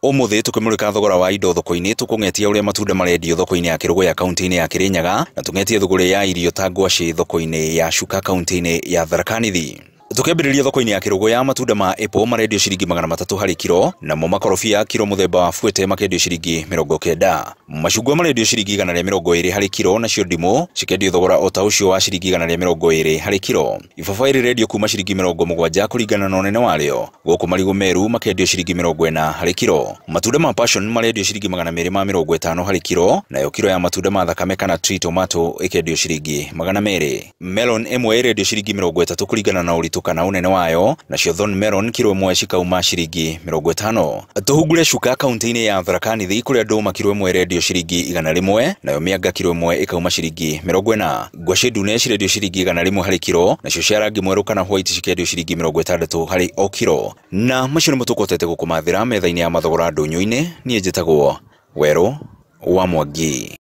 Ũmũthĩ tũkĩmũrĩka thogora wa indo thoko-inĩ, tũkũng'etia ũrĩa matunda marendio thoko-inĩ ya Kĩrũgũya kaunti-inĩ ya Kĩrĩnyaga, na tũng'etie thũgũrĩ ya irio ta ngwacĩ thoko-inĩ ya Chuka kaunti-inĩ ya Tharaka Nithi. Tũkĩambĩrĩria thoko-inĩ ya Kĩrũgũya, matunda ma apple marendio ciringi 300 harĩ kiro, namo makorobia kiro mũthemba wa fuete makendio ciringi 90. Macungwa marendio ciringi 120 harĩ kiro, nacio ndimũ cikendio thogora o ta ũcio wa ciringi 120 harĩ kiro. Ibabaĩ rĩrendio kuma ciringi 70 kũringana na ũnene warĩo, gũkũ marigũ meru makendio ciringi 40 harĩ kiro. Matunda ma passion marendio ciringi 250 harĩ kiro, nayo kiro ya matunda ma thakame kana tree tomato ĩkendio ciringi 200. Melon ĩmwe ĩrendio ciringi 30 kũringana na ũritũ kana ũnene wayo, nacio thorn melon kiro ĩmwe cikauma ciringi 50. Tũhungure Chuka kaunti-inĩ ya Tharaka Nithi kũrĩa ndũma kiro ĩmwe ĩrendio ciringi 100, nayo mĩanga kiro ĩmwe ĩkauma ciringi 40. Ngwacĩ ndune cirendio ciringi 100 harĩ kiro, nacio cia rangi mwerũ kana white cikendio ciringi 60 harĩ o kiro. Na macio nĩmo tũkũhotete gũkũmathĩra metha-inĩ ya mathogora ndũnyũ-inĩ. Niĩ njĩtagwo Werũ wa Mwangi.